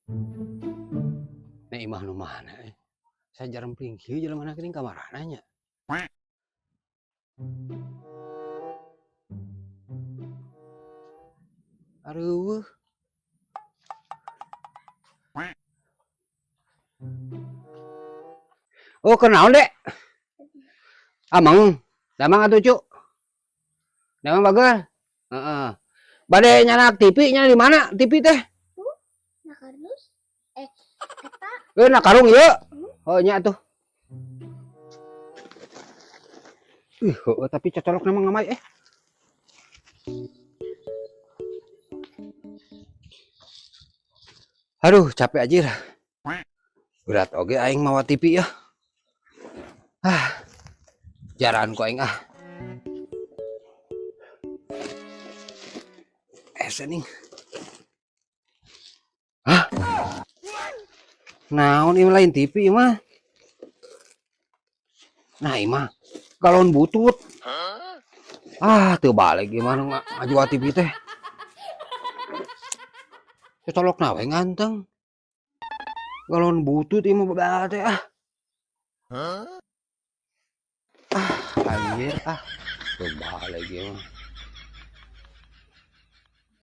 Nah, imah nu mana eh? Saya jarang pringkieu jelema geuning kamarana nya. Areueuh. Oh, kunaon, Dek? Ameng, damang atuh, Cuk. Damang bager. Heeh. Bade nyanak TV nya di mana? TV teh? Na kardus. Eh, eta. Eh, na karung ieu. Oh, nya atuh. Ih, heueuh, tapi cocolok mah ngamai eh. Aduh, capek anjir. Berat oge aing mawa TV ya. Ah. Jaraan ku aing ah. Ese ning. Hah? Naon ieu lain TV ieu mah? Nah, ieu mah galon butut. Ah, teu balik ieu mah nu ngajual TV teh. Cocolokna we nganteng. Galon butut ieu mah babal teh ah. Ah, anjir ah. Teu balik ieu mah.